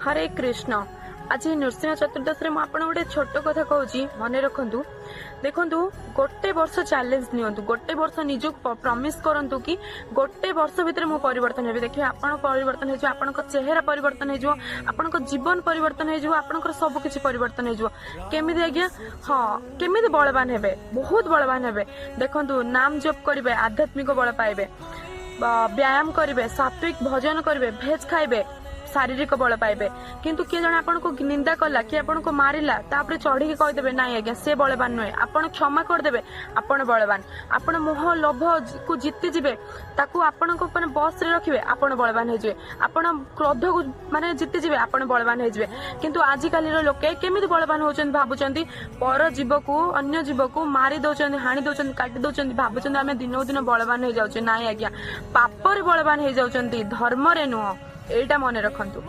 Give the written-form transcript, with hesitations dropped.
ହରେ କୃଷ୍ଣ। ଆଜି ନୃସିଂହ ଚତୁର୍ଦ୍ଦଶୀରେ ମୁଁ ଆପଣଙ୍କୁ ଗୋଟେ ଛୋଟ କଥା କହୁଛି, ମନେ ରଖନ୍ତୁ। ଦେଖନ୍ତୁ, ଗୋଟେ ବର୍ଷ ଚ୍ୟାଲେଞ୍ଜ ନିଅନ୍ତୁ, ଗୋଟେ ବର୍ଷ ନିଜକୁ ପ୍ରମିସ୍ କରନ୍ତୁ କି ଗୋଟେ ବର୍ଷ ଭିତରେ ମୁଁ ପରିବର୍ତ୍ତନ ହେବି। ଦେଖିବେ, ଆପଣ ପରିବର୍ତ୍ତନ ହେଇଯିବ, ଆପଣଙ୍କ ଚେହେରା ପରିବର୍ତ୍ତନ ହେଇଯିବ, ଆପଣଙ୍କ ଜୀବନ ପରିବର୍ତ୍ତନ ହେଇଯିବ, ଆପଣଙ୍କର ସବୁ କିଛି ପରିବର୍ତ୍ତନ ହେଇଯିବ। କେମିତି ଆଜ୍ଞା? ହଁ, କେମିତି ବଳବାନ ହେବେ? ବହୁତ ବଳବାନ ହେବେ। ଦେଖନ୍ତୁ, ନାମ ଜପ କରିବେ, ଆଧ୍ୟାତ୍ମିକ ବଳ ପାଇବେ। ବ୍ୟାୟାମ କରିବେ, ସାତ୍ವಿକ ଭୋଜନ କରିବେ, ଭେଜ ଖାଇବେ, ଶାରୀରିକ ବଳ ପାଇବେ। କିନ୍ତୁ କିଏ ଜଣେ ଆପଣଙ୍କୁ ନିନ୍ଦା କଲା, କିଏ ଆପଣଙ୍କୁ ମାରିଲା, ତାପରେ ଚଢିକି କହିଦେବେ, ନାଇଁ ଆଜ୍ଞା, ସେ ବଳବାନ ନୁହେଁ। ଆପଣ କ୍ଷମା କରିଦେବେ, ଆପଣ ବଳବାନ। ଆପଣ ମୋହ ଲୋଭ କୁ ଜିତିଯିବେ, ତାକୁ ଆପଣଙ୍କ ମାନେ ବଶରେ ରଖିବେ, ଆପଣ ବଳବାନ ହେଇଯିବେ। ଆପଣ କ୍ରୋଧକୁ ମାନେ ଜିତିଯିବେ, ଆପଣ ବଳବାନ ହେଇଯିବେ। କିନ୍ତୁ ଆଜିକାଲିର ଲୋକେ କେମିତି ବଳବାନ ହଉଛନ୍ତି? ଭାବୁଛନ୍ତି ପର ଜୀବକୁ, ଅନ୍ୟ ଜୀବକୁ ମାରି ଦଉଛନ୍ତି, ହାଣି ଦଉଛନ୍ତି, କାଟି ଦଉଛନ୍ତି, ଭାବୁଛନ୍ତି ଆମେ ଦିନକୁ ଦିନ ବଳବାନ ହେଇଯାଉଛେ। ନାଇଁ ଆଜ୍ଞା, ପାପରେ ବଳବାନ ହେଇଯାଉଛନ୍ତି, ଧର୍ମରେ ନୁହଁ। ଏଇଟା ମନେ ରଖନ୍ତୁ।